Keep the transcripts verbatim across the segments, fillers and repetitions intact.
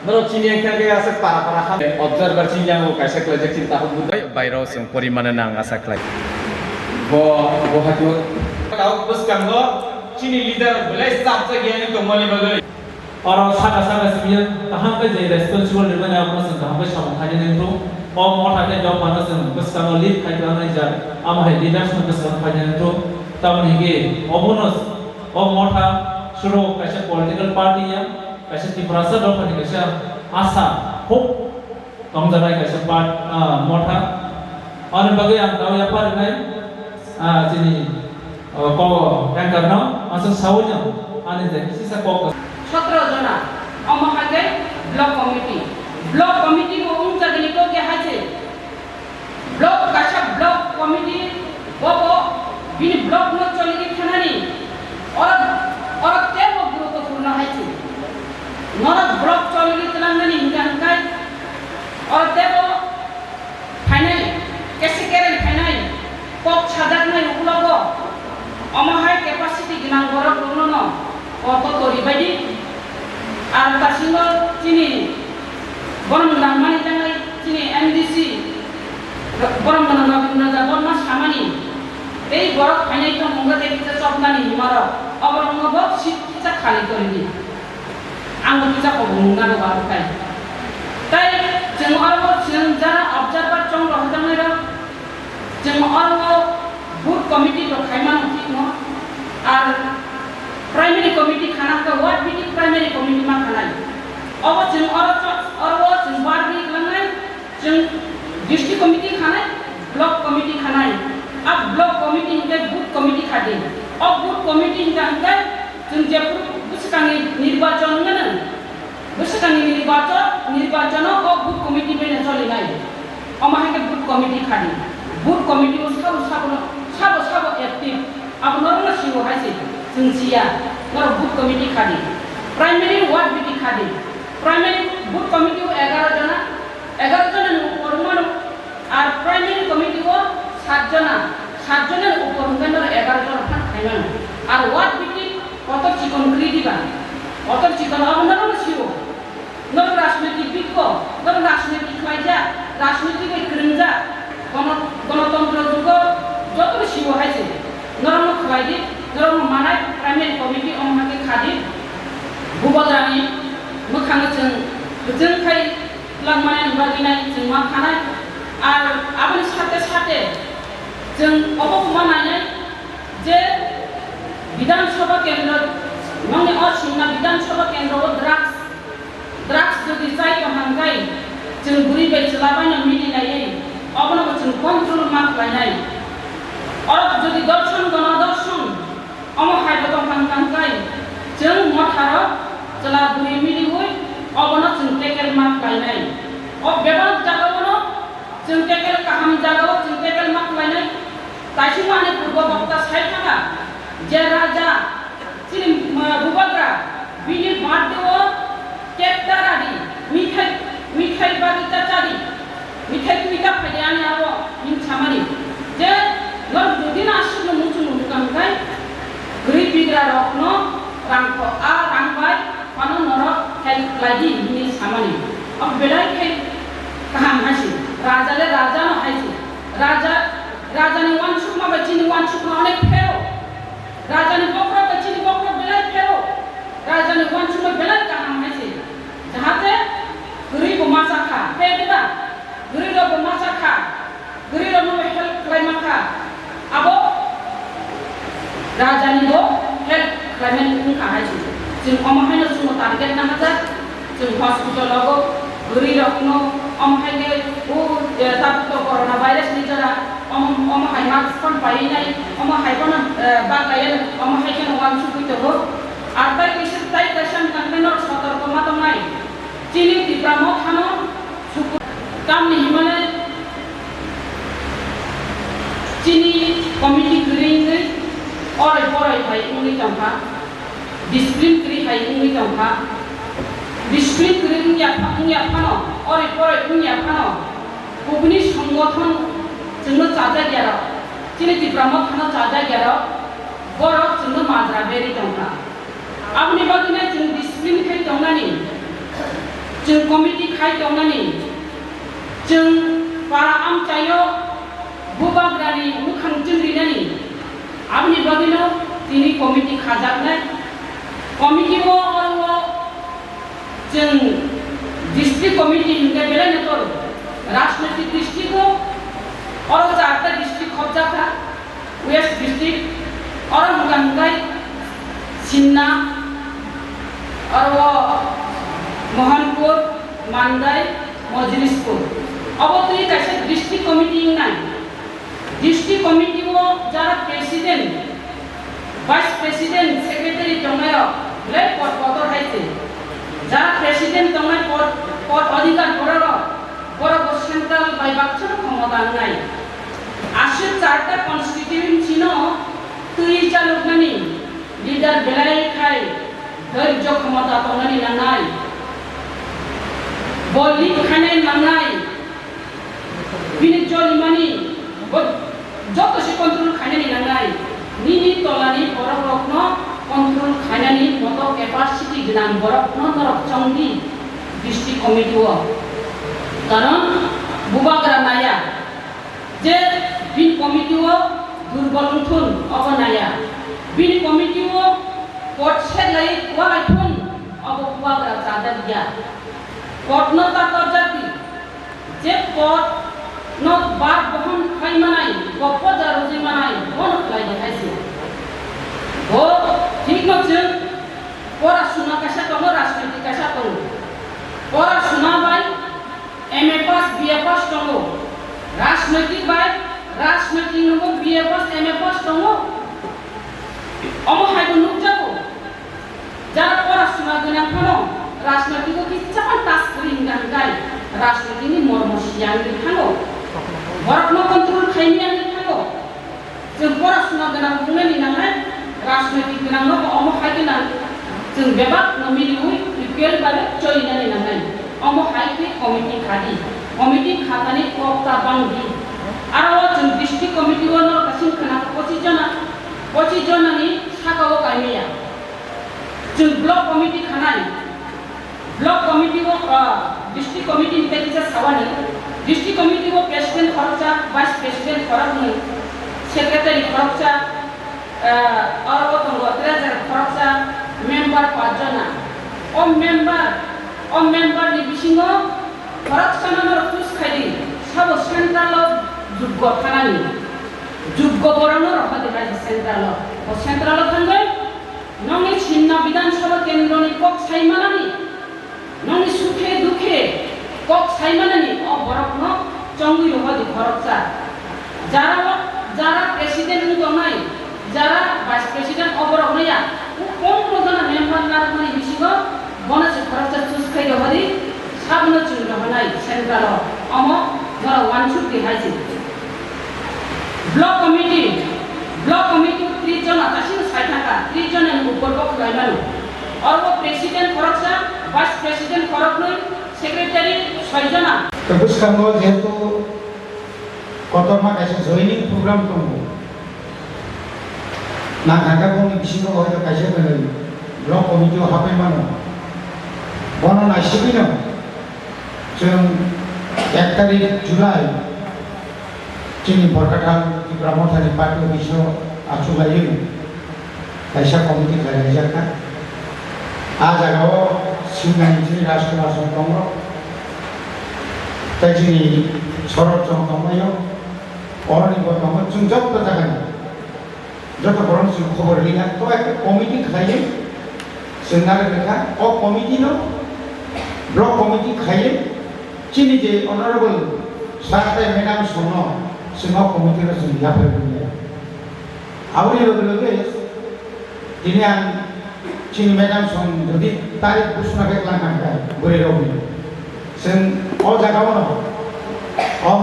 Norok chini wngkha khe aswk para para ha observer chini yango kaisa khlaijak chini takhuk bwdai. Bai, bai rok chwng porimano nang asa khlai. Bo, bo hati o. Takhuk bwskango chini leader belai chapjak yani tongmani bagwi. Oro saka saka simiya kaham khe je responsible rwmani abono chwng kaham khe samung khainani wngkhu. O motha khe dophano chwng bwskango lead khai tlangnai jak, amo hai leaders no bwskango khainani wngkhu. Tamoni hwnkhe obono o motha suro kaisa political party ya, kaisa Tiprasa dophani kaisa asa, hope tongjaknai kaisa part, ah, motha. Ani bagwi ang tao yapha rwnai, ah, chini, oh, ko anchor no, aswk saui no, ani je kisa kok. Sotro jona, omo hai khe block committee. Block committee bo wng jagini kok ya hai se. Block kaisa block committee bobo bini block no choli thanani oro, oro tebo guruto purno hai se. Norok block choli thanani hingka hingkai oro tebo phainai, kesi kereng phainai, kok sajaknai ukulogo, omo hai capacity gwnang borok rokno no koto tori baidi. Ar tasingo chini borom nangmani tangai chini M D C borom gwnang Nobindra Debbarma samani tei borok phainai tongmungkha tei kisa chopnani himarok oborokno bo sik kisa khali toridi. Ang bo kisa kobong nungna rw arwknai. Tai chwng oro chwng jara observer chong rohorjaknairok, chwng oro booth committee rok khaimano thikno, ar primary committee khana hwnkhe ward meeting primary committee ma khanai. Obo chwng oro cho-, oro chwng bargwi tlangnai. Chwng district committee khanai, block committee khanai. A block committee hwnkhe booth committee khadi. O booth committee hwnkha hwnkhe chwng jephuru bwswkangni nirbachon wngmano, bwswkangni nirbachon, nirbachono o booth committee bai no cholinai. Omo hai khe booth committee khadi. Booth committee o sabo sabo, sabo sabo active. Abo norokno siwo hai se chwng siya. Norok booth committee khadi. Primary ward meeting khadi. Primary booth committee o egaroh jona, egaroh jona ni upor wngmano, ar primary committee o sat jona, sat jona ni upor hwnkhe norok egaroh jona phan khaimano. Ar ward meeting kotor chikon kwrwi diba, kotor chikon abo norokno sio. Norok rajnoitik bikko, norok rajnoitik khlaijak, rajnoitik bai kwrwngjak, gono-, gonotontro jugo jotono sio hai se. Norokno khlai di, norokno manai primary committee omo hai khe kha di. Bubagrani mwkhango chwng kwchwng khai langmani bagwi nai chwng ma khanai. Ar aboni sate sate chwng obo kuma nainai je Bidhan Sabha kendro, nongni o singna Bidhan Sabha kendro o drugs, drugs jodi chai tongkha hwnkhe chwng bwrwi bai chwla bai no mili laiwi obono bo chwng control ma khlainai. Oro jodi dorshon gono dorshon, omo hai bo tongkha hwnkha hwnkhe chwng motharo chwla bwrwi miliwi obono chwng tackle ma khlainai. O bebak jagao no chwng tackle kaham jagao chwng tackle ma khlainai. Taisingmani purbo bokta sai thaka je raja chini, uh, bubagra bini birthday o cake ta radi, mithai, mithai bagwi ta chadi, mithai twi ta phaidi ani abo him samani je norok jodi no aswkno muchung muchung kha hwnkhe kwrwi bigra rokno rang kho, a rang bai phano norok help khlai di hwnwi samani. Abo belai khe kaham hai se, raja le raja no hai se, raja, raja ni uansukma bai chini uansukma onek phero. Rajani bokhorok bai chini bokhorok belai phero. Rajani uansukma belai kaham hai se. Jahate kwrwi bo ma cha kha. Khe diba? Kwrwi rok bo ma cha kha. Kwrwi rok no help khlai ma kha. Abo rajani bo help khlai mani wng kha hai se. Chwng omo hai no chwng target na hajak. Chwng hospital o bo bwrwi rok no omo hai khe o, eh, tabuk to corona virus ni jora omo, omo hai mask phano paiwi nai, omo hai phano, eh, bagaiya, omo hai kheno uansugwi tongo. Ar tai kaisa, tai kaisa wngkha khe norok sotorko ma tongnai. Chini Tipra Motha no suku tamni himale chini committee kwrwi wngwi oroi poroi hai wngwi tongkha. Discipline kwrwi hai wngwi tongkha. Discipline kwrwi wngya pha-, wngya phano, oroi poroi wngya phano, kubuni songothon chwngno chajakya rok, chini Tipra Mothano chajakya rok, borok chwngno majra berwi tongkha. Aboni bagwino chwng discipline khai tongnani. Chwng committee khai tongnani, chwng para amchaio bubagrani mwkhang chwng rinani, aboni bagwino tini committee khajaknai. Committee o oro chwng district committee hinkhe belai no tor, rajnoitik district o oro charta district khopjakha. West District, oro hwnkha hwnkhe Sinna, oro Mohanpur, Mandai, Mojlispur. Obo twi kaisa district committee wngnai. District committee o jara president, vice president, secretary tongnai rok, belai pod kotor hai se. Jara president tongnai pod, pod adhikar borok rok, borok bo central bai baksa khomota wngnai. Aswk charta constituency no twi chaloknani leader belai khai dhoirjo khomota tongnani nangnai. Bo lead khainai nangnai. Bini jolimani bo joto se control khainani nangnai. Nini tolani borok rokno control khainani moto capacity gwnang borokno norok chongdi district committee o. Karon bubagra naya. Je bini committee o durbol wngthun, obo naya. Bini committee o pot setlai uanaithun, obo bubagra chajak ya. Potno ta torjak di. Je potno bar bohon khai manai, bo poja rwjwi manai, bono khlai di hai se. Bo thikno chwng pora suna kaisa tongo, rajniti kaisa tongo. Pora suna bai M A pass, B A pass tongo. Rajnoitik bai, rajnoitik nogo B A pass, M A pass tongo. Omo hai bo nukjago. Jara pora suna gwnang phano rajnoitik o kisa phano tas kwrwi wngya hwnkhe rajnoitik ni mormo siya wngwi thango. Borokno control khaimya wngwi thango. Chwng pora suna gwnang wngnani nangnai, rajnoitik gwnang no bo omo hai gwnang. Chwng bebak no miliwi B P L bai cholinani nangnai. Omo hai khe committee khadi. Committee khatani kok ta bangdi. Aro o chwng district committee o no kasing khna pochis jona, pochis jona ni saka o kaimaya. Chwng block committee khanai. Block committee o, ah, district committee ni tei kisa sawani. District committee o president khoroksa, vice president khoroknwi, secretary khoroksa, ah, oro o tongo treasurer khoroksa, member pach jona. O member, o member ni bisingo khoroksa no norok choose khai di, sabo central o juggo thanani. Juggo borok no rohor di bai central o. O central o thangwi nongni Sinna Bidhan Sabha kendroni kok sai manani, nongni sukhe dukhe kok sai manani o borokno chongwi rohor di khoroksa. Jara, jara president wng tongnai, jara vice president o borok wngya, o pondro jona member narwkmani bisingo bono se khoroksa choose khai rohor di, sabono chwng rohornai central o, omo norok uansuk di hai se. Block committee, block committee o tris jona, chasing sai thangkha, tris jona ni upor bo khlai mano. Oro president khoroksa, vice president khoroknwi, secretary soi jona. To bwskango jehetu kotorma kaisa joining program tongo. Nang thangkha bongni bisingo hoito kaisa kwnwi block committee o hapai mano. Bono naisigwino chwng ek tarik July chini Borkathal Tipra Mothani party office o achuk laiwi kaisa committee khlai laijak kha. A jaga o Singnani chini Rajkumar song tongo, tei chini Sorot song tongmai o, oroni bo tongo, chwng joto jagani. Joto borok chwng khobor rwya, to ekta committee khlaiwi chwng narwk rwkha. O committee no block committee khlaiwi chini je honorable sir tei madam songno chwng o committee no chwng yaphar rwya. Aboni loge loge tini ang chini madam song jodi tarik ghosona khe tlang kha bwrwi rokni, chwng o jaga o no om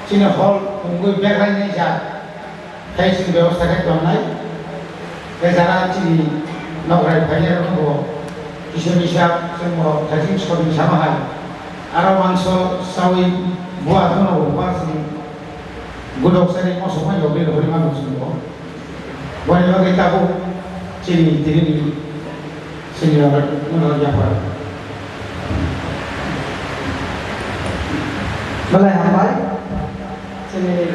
chini hall wngwi bekrainai jak. Tei chini bebostha khe tongnai. Tei jara chini nokrai phainai rokno bo kisa misa chwng bo thaiching soding sama hai. Aro mangso chawi bua dono bo ba chini gudok sari moso phai rok ri rwui mano chwng bo. Boni bagwi tabuk chini tini ni Senior Honorable Jafar. Belai hambai. Chini